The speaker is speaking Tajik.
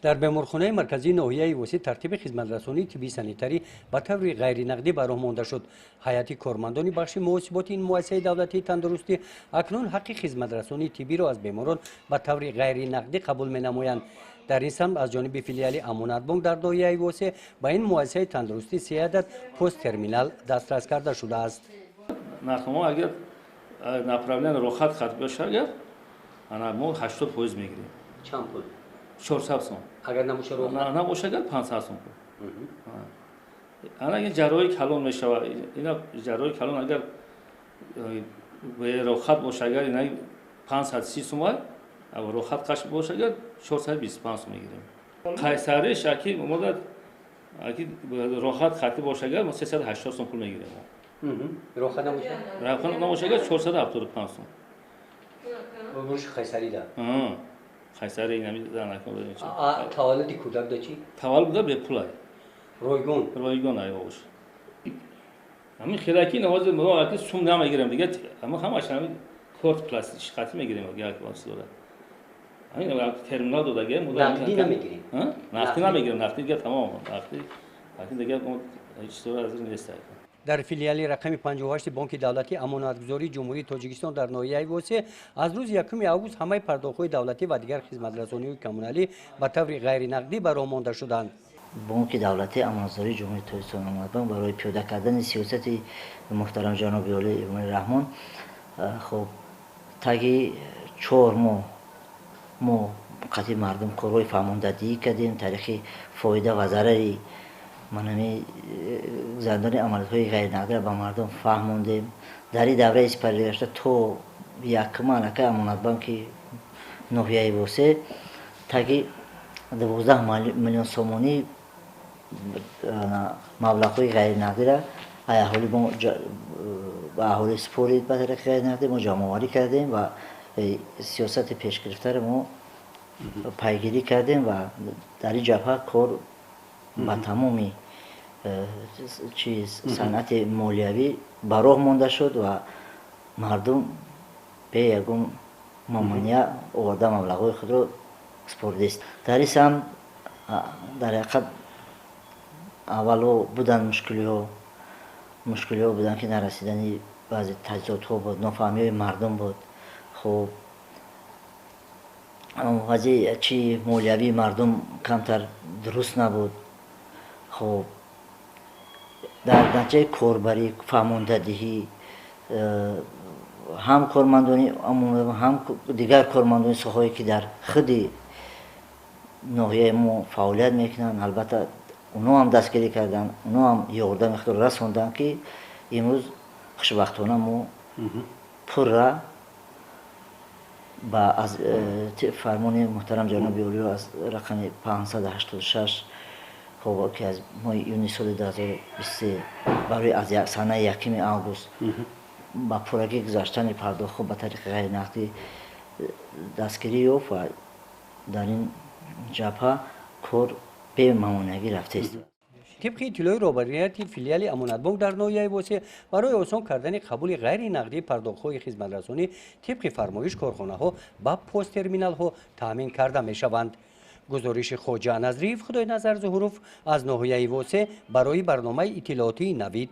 Дар беморхонаи марказии ноҳияи Восеъ тартиби хизматрасонии тиббии санитарӣ ба таври ғайринақдӣ ба роҳ монда шуд. Ҳайати кормандони бахши муҳосиботи ин муассисаи давлатии тандурустӣ акнун ҳаққи хизматрасонии тиббиро аз беморон ба таври ғайринақдӣ қабул менамоянд. Дар ин самт аз ҷониби филиали Амонатбонк дар ноҳияи Восеъ ба ин муассисаи тандурустӣ се адад посттерминал дастрас карда шудааст. Нархнома агар направление роҳат хат бошад, агар ана мо 80% мегирем. Чанд пул? 400 сом. Агар набошад роҳат? Набошад агар 500 сом пул. Ана ин ҷарроҳии калон мешавад. Ина ҷарроҳии калон агар роҳат бошад, агар ина 530 сом, роҳат қаш бошад агар 425 сом мегирем. Қайсариш аки мода аки роҳат хати бошад агар мо 380 сом пул мегирем. Роҳат набошад? Роҳат набошад агар 475 сом. Бурши қайсарида? Қайсари инами занакон. Таваллуди кӯдак да чӣ? Таваллуд буда бепул ай. Ройгон? Ройгон ай ош. Ҳамин хелаки навози мо аки сум намегирем дига, ҳама ҳамаш ҳамин корт пластик хати мегирем як вақт дора. Ҳамин терминал додага мо нақдӣ намегирем. Нақдӣ намегирем, нақдӣ дига тамом. Нақдӣ нақдӣ дига мо ҳеҷ чиз аз ин нест. Дар филиали рақами 58 Бонки давлатии Амонатгузории Ҷумҳурии Тоҷикистон дар ноҳияи Восеъ аз рӯзи 1 август ҳамаи пардохтҳои давлатӣ ва дигар хизматрасониҳои коммуналӣ ба таври ғайринақдӣ ба роҳ монда шуданд. Бонки давлатии Амонатгузории Ҷумҳурии Тоҷикистон Амонатбонк барои пиёда кардани сиёсати муҳтарам ҷаноби олӣ Эмомалӣ Раҳмон, хоб, таги 4 моҳ мо қатъи мардум корҳои фаҳмондадиҳӣ кардем, таърихи фоида ва зарари манами гузарондани амалиётҳои ғайринақдиро ба мардум фаҳмондем. Дар ин давраи сипаригашта то якума аллакай Амонатбонки ноҳияи Восеъ таги 12 миллион сомонӣ маблағҳои ғайринақдиро аҳоли мо ба аҳолӣ супорид, ба тариқи ғайринақдӣ мо ҷамъоварӣ кардем ва сиёсати пешгирифтаро мо пайгирӣ кардем ва дар ин ҷабҳа кор ба тамоми чиз санъати молиявӣ ба роҳ монда шуд ва мардум бе ягон момония оварда маблағҳои худро супоридааст. Дар ин самт дар ҳақиқат аввало буданд мушкилиҳо, мушкилиҳо буданд, ки нарасидани баъзе таҷҳизотҳо буд, нофаҳмиҳои мардум буд. Хуб, вазъи чи молиявии мардум камтар дуруст набуд. Хуб, дар натиҷаи корбарӣ, фаҳмондадиҳӣ ҳам кормандони, ҳам дигар кормандони соҳае, ки дар худи ноҳияи мо фаъолият мекунанд, албатта онҳо ҳам дастгирӣ карданд, онҳо ҳам ёрдами худро расонданд, ки имрӯз хушбахтона мо пурра ба аз фармони муҳтарам ҷаноби олиро аз рақами 586, хоб, ки аз моҳи июни соли 2023 барои аз санаи 1 август ба пуррагӣ гузаштани пардохтҳо ба тариқи ғайринақдӣ дастгирӣ ёфт ва дар ин ҷабҳа кор бемамониягӣ рафтааст. Тибқи иттилои роҳбарияти филиали Амонатбонк дар ноҳияи Восеъ, барои осон кардани қабули ғайринақдии пардохтҳои хизматрасонӣ тибқи фармоиш корхонаҳо ба посттерминалҳо таъмин карда мешаванд. Гузориши Хоҷа Назриев, Худойназар Зуҳуров аз ноҳияи Восеъ барои барномаи иттилоотии Навид.